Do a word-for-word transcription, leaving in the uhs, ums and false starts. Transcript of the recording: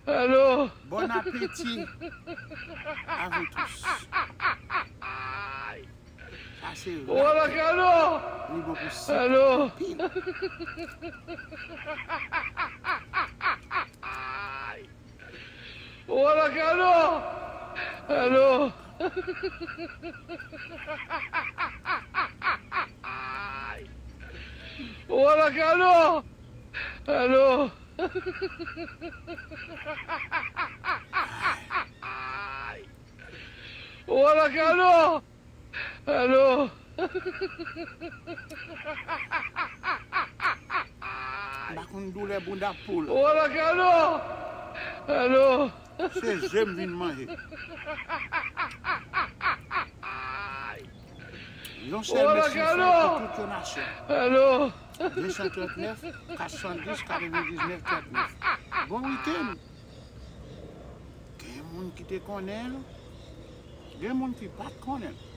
Alo. Bon apeti à vous tous. Sa se Wala rat kalo. Li bon pou sik Alo. pil. Wala kalo. Alo. Wala kalo. Alo. Wala kalo. Alo. M pa konn doulè bounda poul. Wala kalo. Alo. Se je m vin manje. Yon sèl Wala mesaj kalo. Pou tout yon nasyon. Alo. Deux cent trente-neuf, quatre cent dix, quatre-vingt-dix-neuf, trente-neuf. Bon week-end. Gen moun ki te konnen l, gen moun ki pa t konnen l.